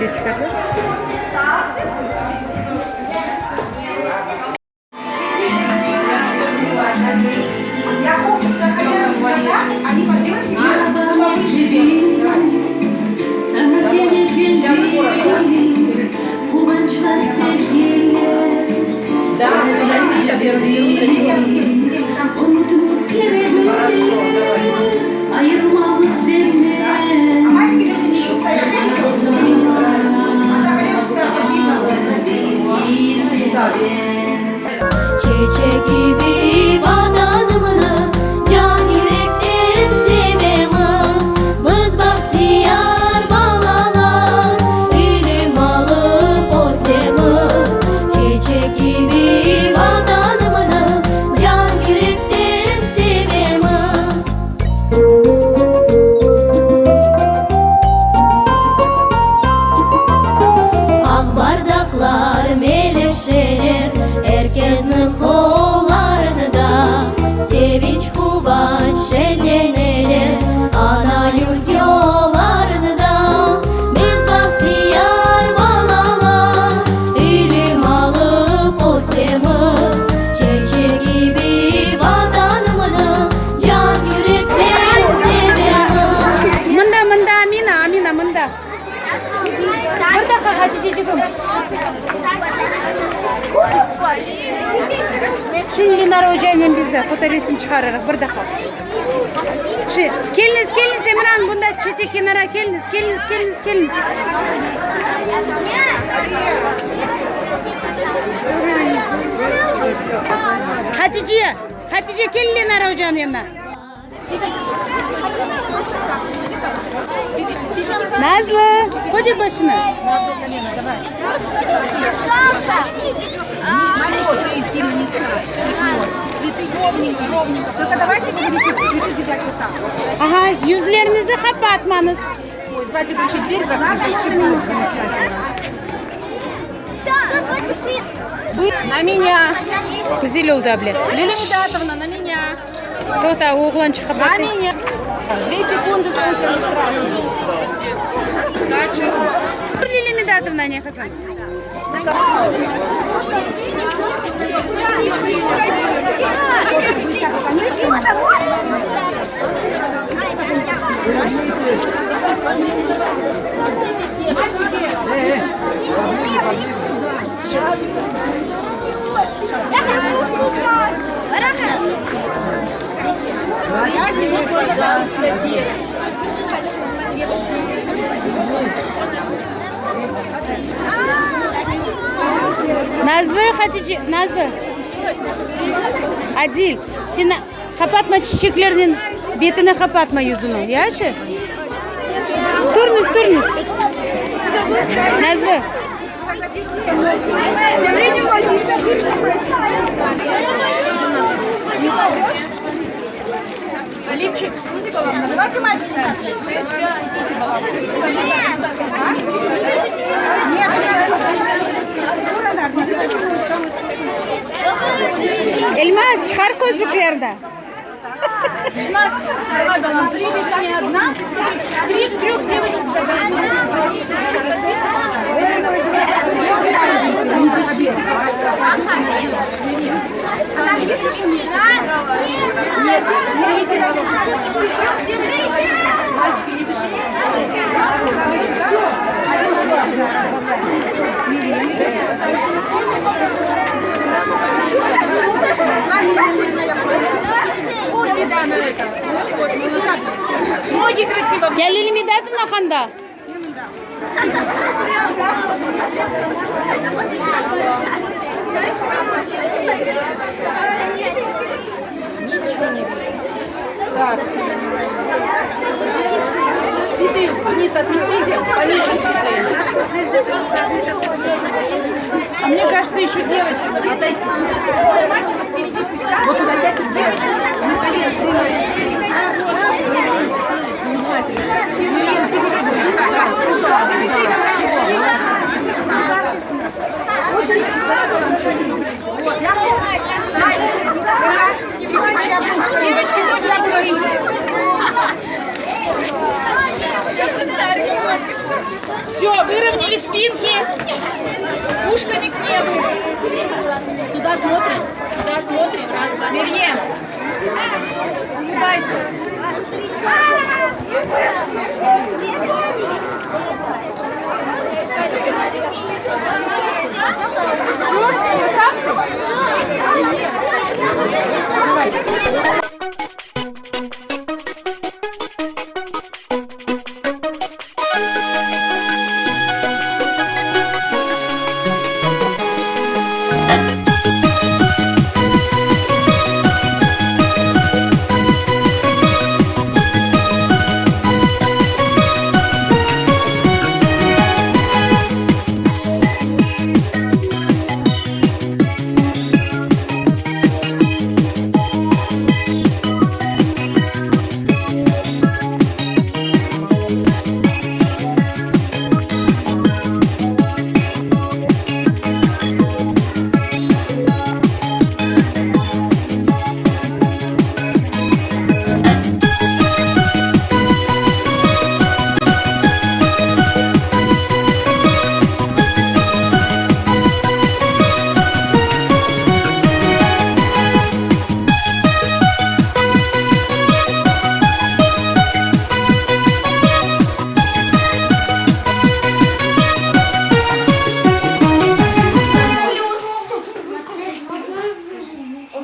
Video çıqardı. Çeçek kibi Vatanımnı can yürekten sevemiz. Biz bahtiyar balalar, ilim alıp ösemiz. Çeçek kibi Vatanımnı can yürekten sevemiz. Aq bardaqlar, melevşeler er kesniñ qollarında, Sevinç, quvanç, şeñleneler ana yurt yollarında. Biz bahtiyar balalar, ilim alıp ösemiz, Çeçek kibi Vatanımnı can yürekten sevemiz. Mında, mında, Amina, Amina, mında. Bir daqqa, Haticecigim. Şimdi Lenara ocanen biz de fotoresim çıqarırıq, bir daqqa. Şi, keliñiz, keliñiz, Emran, bunda çete kenara keliñiz, keliñiz, keliñiz, keliñiz. Hatice, Hatice, kel Lenara ocanıñ yanına. Nazlı, köter başını. Aha, yüzlerinizi qapatmañız. Güzel oldı, able. Lilya Медатовна, на меня. Toqta, oğlançıq qapattı. На меня. Две секунды солнце не страшно. Lilya Медатовна, ne qızım? Nazlı, Hatice, Nazlı. Adil, sen qapatma çiçeklernen betini qapatma yüzüni, yahşı? Turıñız, turıñız. Nazlı. Давайте мальчик. Нет, это Elmaz, çıqar közlüklerni. Elмаз, давай, балам, три не одна. Три, трех девочек забрать. Нет, берите на руку. Мальчики, не дышите. Ноги, да, на это. Ноги красиво. Gel Lilya Медатовна qanda. Ничего не видно. Так. Цветы вниз отместите, пониже цветы. А мне кажется, еще девочки. Отойти. Мальчиков впереди пусть сядут. Вот сюда сядьте, девочки. На коленки. Замечательно. Сюда. Девочки, вот сюда говорите. Все, выровнялись.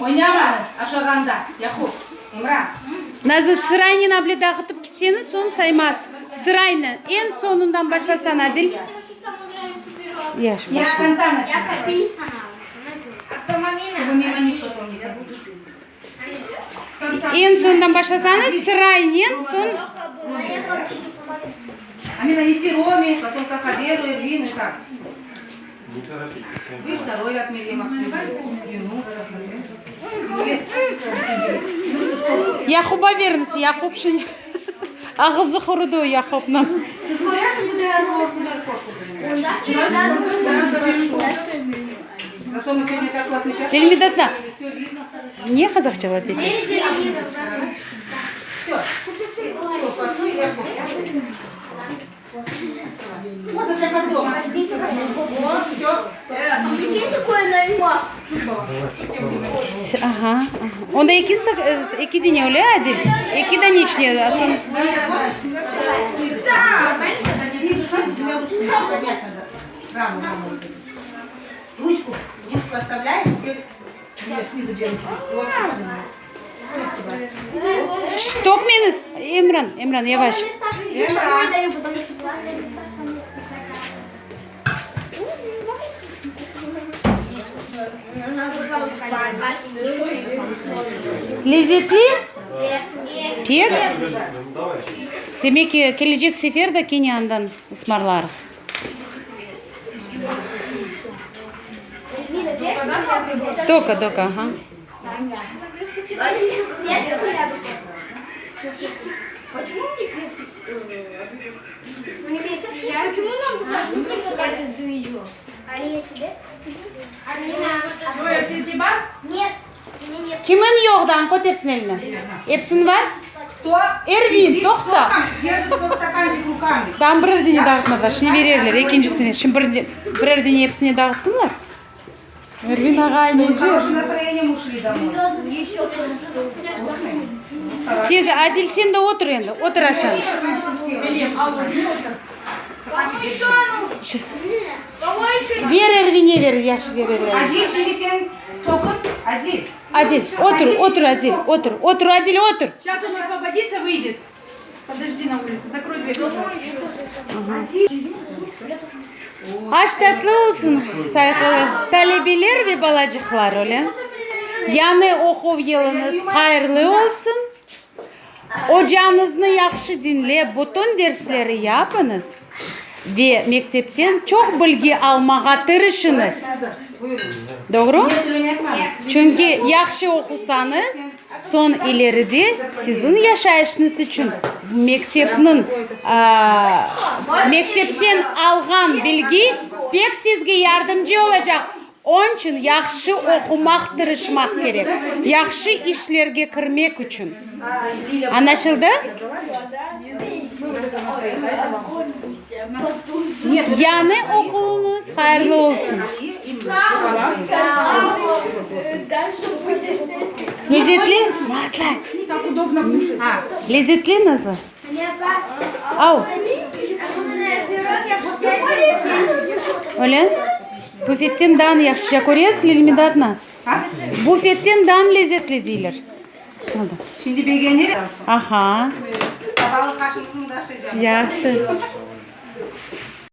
Oynamañız aşağanda, Yaqub, Emra. Nazlı, sıraynen able dağıtıp kitseñiz, soñ saymaz. Sıraynen, eñ soñundan başlasañ, Adil. Yaş Я с başla. конца начинаю. Чтобы мимо них потом не ходить. Eñ soñundan başlasañız, sıraynen, soñ. Амина, неси Роме, потом Кахаберу, Эрвину и так. Вы второй ряд Мерьем Юну. Yaqubğa beriñiz, Yaqub şimdi ağızı qurudı Yaqubnıñ. Siz köresiñ, biz Хорошо. Зато мы сегодня так классный час. Эльмидатна, Все видно. ne qazaqça etesiz? Все. Все, я Можно для вас дома. Вот, все. Ага, ага. Onda eki, sta- eki dane öyle, Adil? Eki dane içine, soñ Снизу, снизу двумя ручками поднять надо. Раму, раму. вот эту. Ручку, ручку оставляем, теперь нет, снизу две ручки. Вот, поднимаем. Tökmeñiz, Emran, Emran, yavaş. Emran. Lezetli? Pek? Demek ki, kelecek sefer de kene andan ısmarlarıq. Тока, тока, ага. Почему мне пепси? Почему нам видео? Алина, тебе? Алина. Нет. Нет. Kimniñ yoq kötersin elini. Episiniñ bar? Кто Эрвин, сидит с toqta. соком, держит сок стаканчик руками. Там birer dane dağıtmadılar. Şimdi bererler. Ekincisini. Şimdi bir, birer dane episine dağıtsınlar. Эрвин aqay С nece? хорошим настроением ушли домой. Еще Tez, Adil sen de otur endi. Otur aşağı. Ş- Ber Эрвинge ber, yaş ber Эрвинge. Adil, şimdi sen sokun. Adil. Adil, otur, otur Adil, otur. Otur Adil, otur. Сейчас он освободится, выйдет. Подожди на улице, закрой дверь. Aş tatlı olsun sayğılı talebeler ve balacıqlar öyle. Yañı oquv yılıñız hayırlı olsun. Ocañıznı yahşı diñlep, bütün dersleri yapıñız ve mektepten çoq bilgi almağa tırışıñız. Doğru? Çünki yahşı oqusañız, soñ ileride siziñ yaşayışıñız içün mektepniñ mektepten alğan bilgi pek sizge yardımcı olacaq. Onıñ içün yahşı oqumaq tırışmaq kerek. Yahşı işlerge kirmek içün. Añlaşıldı? Yañı oquvuñız hayırlı olsun. Lezetli? Nazlı. удобно кушать. Lezetli, Nazlı? Au. Öyle? Bufetten daa yahşıca köresiz, Lilmidatna? Bufetten daa lezetli deyler. Şimdi begenir. Aha. Sabalı kaşımızın da şey Yahşı.